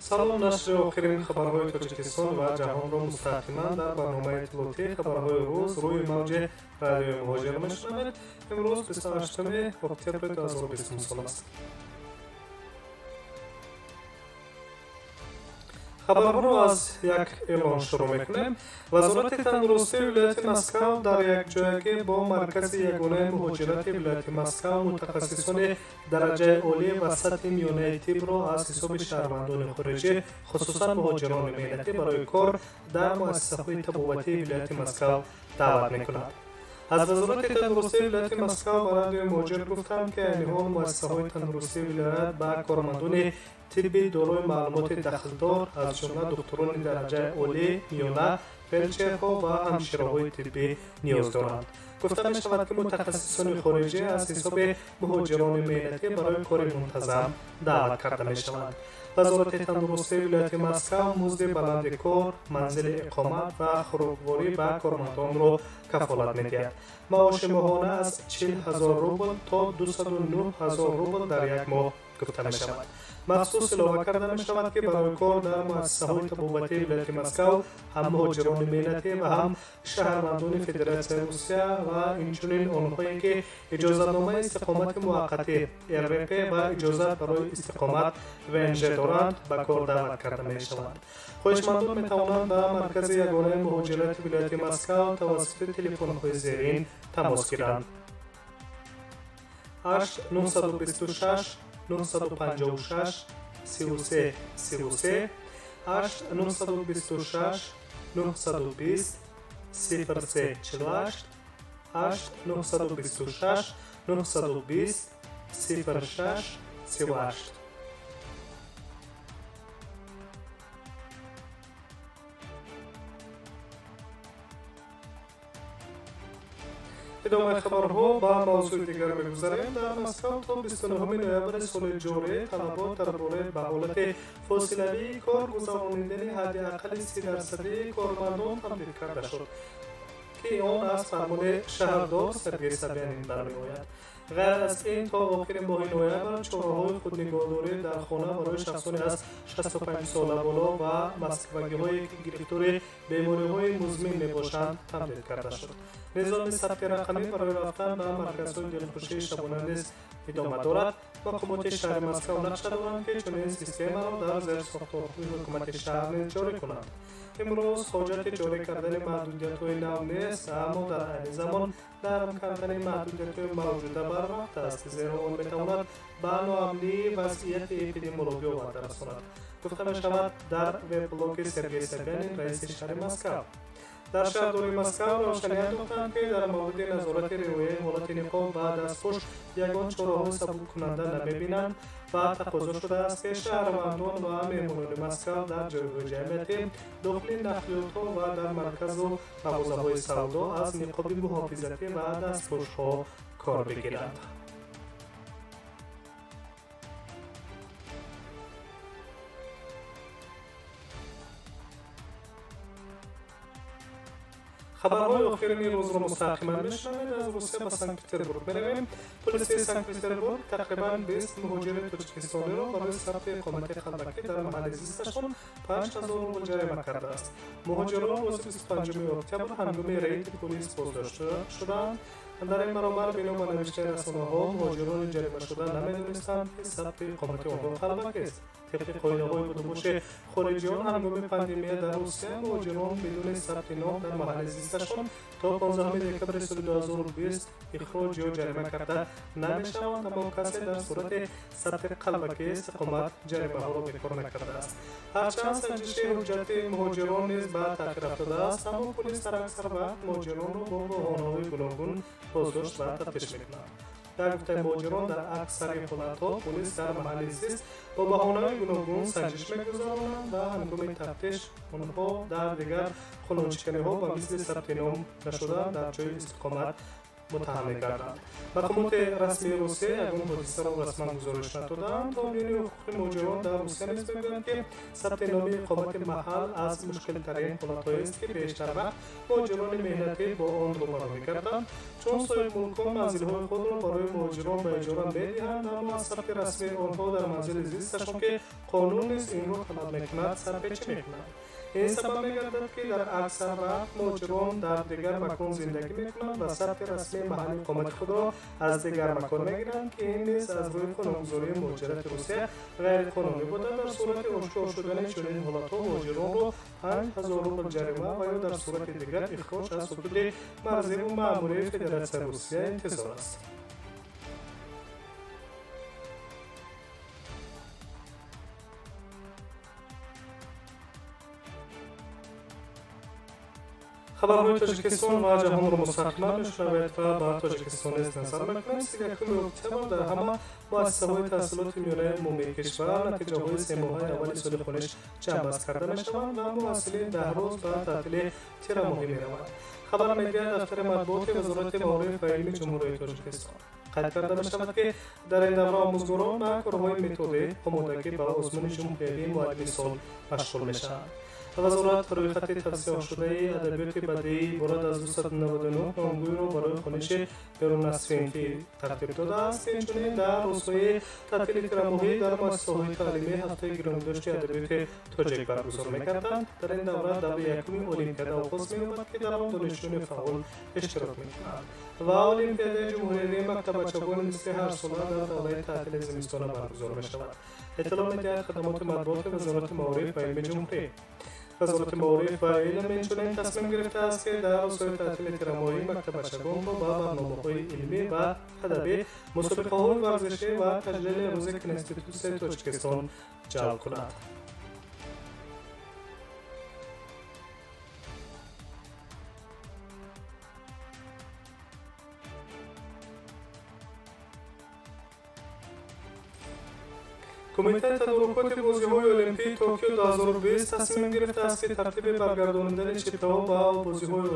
Салом, нашри охирин хабарҳои Тоҷикистон ва ҷаҳонро мустақиман дар барномаи иттилоотии хабарҳои рӯз рӯи мавҷи радиои Муҳоҷир мешунавед. Имрӯз 28 октябри 2020 сол аст. Хабарҳоро аз як эълон шурӯъ мекунем. Вазорати тандурустии вилояти Москав дар якҷоягӣ бо Маркази ягонаи муҳоҷирати вилояти Москав мутахассисони дараҷаи олӣ ва сатҳи миёнаи тибро аз ҳисоби шаҳрвандони хориҷӣ, хусусан муҳоҷирони меҳнатӣ, барои кор дар муассисаҳои табобатии вилояти Москав даъват мекунад. Аз Вазорати тандурустии вилояти Москав ба радиои Муҳоҷир гуфтанд, ки айни ҳол муассисаҳои тандурустии вилоят ба кормандони тибби дорои маълумоти дахлдор, аз ҷумла духтурони дараҷаи олӣ, миёна, фелдшерҳо ва ҳамшираҳои тиббӣ ниёз доранд. Гуфта мешавад, ки мутахассисони хориҷӣ аз ҳисоби муҳоҷирони меҳнатӣ барои кори мунтазам даъват карда мешаванд. Вазорати тандурустии вилояти Москав музди баланди кор, манзили иқомат ва хӯрокворӣ ба кормандонро кафолат медиҳад. Маоши моҳона аз 40 000 рубл то 209 000 рубл дар як моҳ гуфта мешавад. Махсус илова карда мешавад, ки барои кор дар муассисаҳои табобатии вилояти Москав ҳам муҳоҷирони меҳнатӣ ва ҳам шаҳрвандони Федератсияи Русия ва инчунин онҳое, ки иҷозатномаи истиқомати муваққатӣ РВП ва иҷозат барои истиқомат ВНЖ доранд, ба кор даъват карда мешаванд. Хоҳишмандон метавонанд ба Маркази ягонаи муҳоҷирати вилояти Москав тавассути телефонҳои зерин тамос гиранд: 8 926 956 33 33, 8 926 920 03 48, 8 926 920 06 38. Идомаи хабарҳо ба мавзӯи дигар мегузарем. Дар Москав то 29 ноябри соли ҷорӣ талабот дар бораи ба ҳолати фосилавии кор гузаронидани ҳадди аққали 30% кормандон тамдид карда шуд, ки он аз фармони шаҳрдор Сергей Собянин бармеояд. Ғайр аз ин, то охири моҳи ноябр чораҳои худнигоҳдорӣ дар хона барои шахсони аз 65 сола боло ва москвагиҳое, ки гирифтори бемориҳои музмин мебошанд, тамдид карда шуд. Низоми сабти рақамӣ барои рафтан ба марказҳои дилхушии шабона низ идома дорад. Мақомоти шаҳри Москав нақша доранд, ки чунин системаро дар зерсохторҳои ҳукумати шаҳр низ ҷорӣ кунанд. Имрӯз ҳоҷати ҷорӣ кардани маҳдудиятҳои нав нест, аммо дар айни замон нарм кардани маҳдудиятҳои мавҷуда барвақт аст, зеро он метавонад ба ноамнии вазъияти эпидемиологӣ оварда расонад, гуфта мешавад дар вебблоги Сергей Собянин, раиси шаҳри Москав. Дар шаҳрдории Москав равшанӣ андохтанд, ки дар мавриди назорати риояи ҳолати ниқоб ва дастпӯш ягон чораҳои сабуккунанда намебинанд ва тақозо шудааст, ки шаҳрвандон ва меҳмонони Москав дар ҷойгоҳи ҷамъиятӣ, дохили нақлиётҳо ва дар марказу мағозаҳои савдо аз ниқоби муҳофизатӣ ва дастпӯшҳо кор бигиранд. Хабарҳои охирини рӯзро мустақиман мешунавед. Аз Русия ба Санкт-Петербург меравем. Полисии Санкт-Петербург тақрибан 20 муҳоҷири тоҷикистониро барои сабти иқомати қалбакӣ дар маҳалли зисташон 5000 рубл ҷарима кардааст. Муҳоҷирон рӯзи 25 октябр ҳангоми рейди полис боздошт шуданд. Дар ин баробар, бино ба навиштаи расонаҳо, муҳоҷирони ҷаримашуда намедонистанд, ки сабти иқомати онҳо қалбакист. Тибқи қоидаҳои будубоши хориҷиён ҳангоми пандемия дар Русия, муҳоҷирон бидуни сабти ном дар маҳалли зисташон то 15 декабри соли 2020 ихроҷ ё ҷарима карда намешаванд, аммо касе дар сурати сабти қалбакии истиқомат ҷаримаҳоро бекор накардааст. Ҳарчанд санҷиши ҳуҷҷати муҳоҷирон низ ба таъхир афтодааст, аммо полис дар аксар вақт муҳоҷиронро бо баҳонаҳои гуногун боздошт ва тафтиш мекунад. Дар гуфтаи муҳоҷирон, дар аксари ҳолатҳо полис дар маҳалли зист бо баҳонаҳои гуногун санҷиш мегузаронанд ва ҳангоми тафтиш онҳо дар дигар қонуншиканиҳо ба мисли сабти ном нашудан дар ҷойи истиқомат муттаҳам мекарданд. Мақомоти расмии Русия ягон ҳодисаро расман гузориш надоданд. Ҳомиёни ҳуқуқи муҳоҷирон дар Русия низ мегӯянд, ки сабти номи иқомати маҳал аз мушкилтарин ҳолатҳоест, ки бештар вақт муҳоҷирони меҳнатӣ бо он рӯбарӯ мекарданд, чун соҳибмулкон манзилҳои худро барои муҳоҷирон ба иҷора медиҳанд, аммо аз сабти расмии онҳо дар манзили зисташон, ки қонун низ инро талаб мекунад, сарпечӣ мекунанд. Ин сабаб мегардад, ки дар аксар вақт муҳоҷирон дар дигар макон зиндагӣ мекунанд ва сабти расмии маҳалли иқомати худро аз дигар макон мегиранд, ки ин низ аз рӯи қонунгузории муҳоҷирати Русия ғайриқонунӣ буда, дар сурати ошкор шудани чунин ҳолатҳо муҳоҷиронро 5000 рубл ҷарима ва ё дар сурати дигар ихроҷ аз ҳудуди марзиву маъмурии Федератсияи Русия интизор аст. Хабарҳои Тоҷикистон ва ҷаҳонро мустақиман мешунавед ва ба Тоҷикистон низ назар мекунем. 31 октябр дар ҳама муассисаҳои таҳсилоти миёнаи умумии кишвар натиҷаҳои семоҳаи аввали соли хониш ҷамъбаст карда мешаванд ва муҳассилин 10 рӯз ба таътили тирамоҳӣ мераванд. Хабар медиҳад дафтари матбуоти Вазорати маориф ва илми Ҷумҳурии Тоҷикистон. Қайд карда мешавад, ки дар ин давра омӯзгорон ба корҳои методӣ, омодагӣ ба озмуни ҷумҳуриявии муаллими сол машғул мешаванд. Вазорат рӯйхати тавсияшудаи адабиёти бадеӣ иборат аз 299 номгӯйро барои хониши берунасфинфӣ тартиб додааст. Инчунин дар рӯзҳои таътили тирамоҳӣ дар муассисаҳои таълимӣ ҳафтаи гиромидошти адабиёти тоҷик баргузор мекарданд. Дар ин давра даври якуми олимпиада оғоз меёбад, ки дар он донишҷӯёни фаъол иштирок мекунанд ва олимпиадаи ҷумҳуриявии мактаббачагон мисли ҳарсола дар давраи таътили зимистона баргузор мешавад. Иттилоъ медиҳад хадамоти матбуоти Вазорати маориф ва илми ҷумҳурӣ. Вазорати маориф ва илм инчунин тасмим гирифтааст, ки дар рӯзҳои таътили тирамоҳӣ мактаббачагонро ба барномаҳои илмӣ ва адабӣ, мусобиқаҳои варзишӣ ва таҷлили рӯзи Конститутсияи Тоҷикистон ҷалб кунад. Кумитаи тадорукоти бозиҳои Олимпии Токио 2020 тасмим гирифтааст, ки тартиби баргардонидани чиптаҳо ба бозиҳои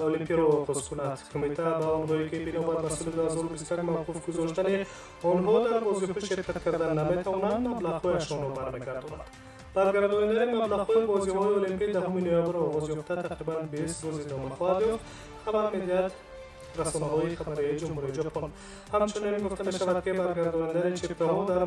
Олимпиро оғоз кунад. Кумита ба онҳое, ки бинобар ба соли 2021 мавқуф гузоштани онҳо дар бозиҳо ширкат кардан наметавонанд, маблағҳояшонро бармегардонад. Баргардонидани маблағҳои бозиҳои Олимпӣ 10 ноябр оғоз ёфта, тақрибан 20 рӯз идома хоҳад ёфт, хабар медиҳад расонаҳои хабарии Ҷумҳурии Ҷопон. Ҳамчунин гуфта мешавад, ки баргардонидани чиптаҳо дар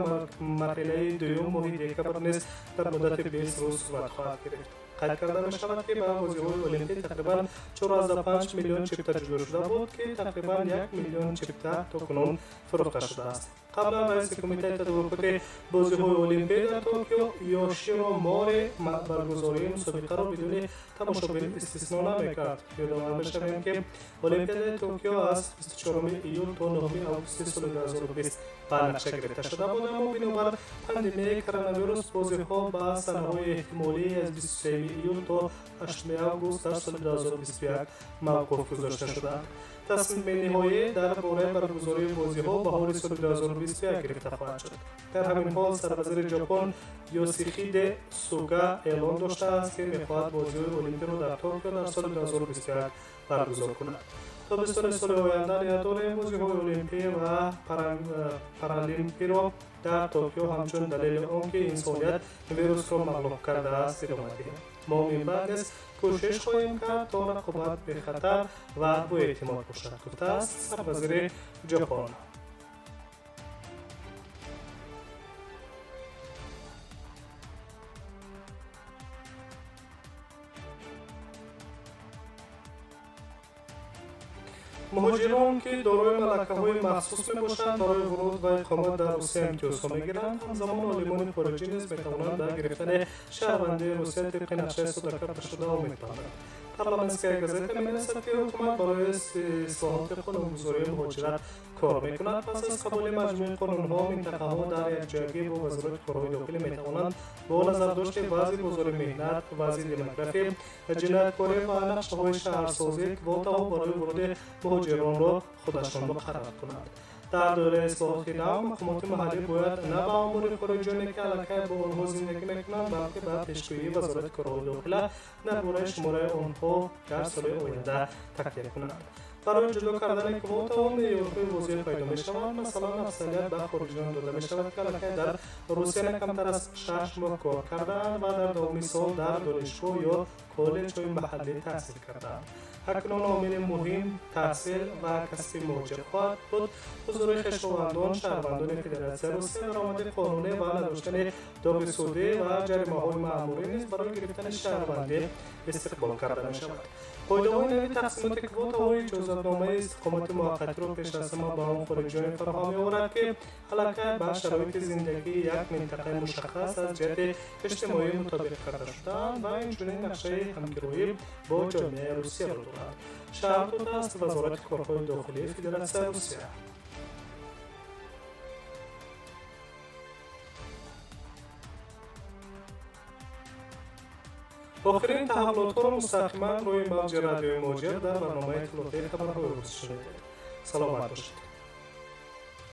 марҳилаи дуюм моҳи декабр низ дар муддати 20 рӯз сурат хоҳад гирифт. Қайд карда мешавад, ки ба бозиҳои Олимпӣ тақрибан 4,5 миллион чипта ҷудо шуда буд, ки тақрибан 1 миллион чипта то кунун фурӯхта шудааст. Қаблан раиси кумитаи тадорукоти бозиҳои Олимпӣ дар Токио Ёширо Мори баргузории мусобиқаро бидуни тамошобин истисно намекард. Ёдовар мешавем, ки Олимпиадаи Токио аз 24 июл то 9 августи соли 2020 ба нақша гирифта шуда буд, аммо бинобар пандемияи коронавирус бозиҳо ба санаҳои эҳтимолӣ аз 23 июл то 8 август дар соли 2021 мавқуф гузошта шуданд. Тасмими ниҳоӣ дар бораи баргузории бозиҳо баҳори соли 2021 гирифта хоҳад шуд. Дар ҳамин ҳол сарвазири Ҷопон Ёсихиде Суга эълон доштааст, ки мехоҳад бозиҳои Олимпиро дар Токио дар соли 2021 баргузор кунад. Тобистони соли оянда ният дорем бозиҳои Олимпӣ ва Паралимпиро дар Токио ҳамчун далели он, ки инсоният вирусро мағлуб кардааст, идома диҳем. Мо минбаъд низ кӯшиш хоҳем кард, то рақобат бехатар ва боэътимод бошад, гуфтааст сарвазири Ҷопон. Муҳоҷирон, ки дорои малакаҳои махсус мебошанд, барои вуруд ва иқомат дар Русия имтиёзҳо мегиранд. Ҳамзамон олимони хориҷӣ низ метавонанд дар гирифтани шаҳрвандии Русия тибқи нақшаи содакардашуда умед банданд. Парламентская газета менависад, ки ҳукумат барои ислоҳоти қонунгузории муҳоҷират кор мекунад. Пас аз қабули маҷмӯи қонунҳо, минтақаҳо дар якҷоягӣ бо вазорати корҳои дохилӣ метавонанд бо назардошти вазъи бозори меҳнат, вазъи демографӣ, ҷинояткорӣ ва нақшаҳои шаҳрсозӣ квотаҳо барои вуруди муҳоҷиронро худашон муқаррар кунанд. Дар доираи ислоҳоти нав мақомоти маҳаллӣ бояд на ба омори хориҷиёне, ки аллакай бо онҳо зиндагӣ мекунанд, балки ба пешгӯии Вазорати корҳои дохила дар бораи шумораи онҳо дар соли оянда такя кунанд. Барои ҷудо кардани квотаҳо меъёрҳои возеҳ пайдо мешаванд. Масалан, афзалият ба хориҷиён дода мешавад, ки аллакай дар Русия на камтар аз 6 моҳ кор кардаанд ва дар давоми сол дар донишгоҳ ё коллеҷҳои маҳаллӣ таҳсил кардаанд. Акнун омили муҳим таҳсил ва касби муҳоҷир хоҳад буд. Ҳузури хешовандон, шаҳрвандони Федератсияи Русия, даромади қонунӣ ва надоштани доғи судӣ ва ҷаримаҳои маъмурӣ низ барои гирифтани шаҳрвандӣ истиқбол карда мешавад. Қоидаҳои нави тақсимоти квотаҳои иҷозатномаи истиқомати муваққатиро пеш аз ҳама ба он хориҷиёне фароҳам меорад, ки аллакай ба шароити зиндагии як минтақаи мушаххас аз ҷиҳати иҷтимоӣ мутобиқ карда шудаанд ва инчунин нақшаи ҳамгироӣ бо ҷомеаи Русияро доранд. Шарҳ додааст Вазорати корҳои дохилии Федератсияи Русия. Охирин таҳаввулотҳоро мустақиман рӯи мавҷи радиои Муҳоҷир дар барномаи иттилоотии хабарҳои рӯз шунидед. Саломат бошед.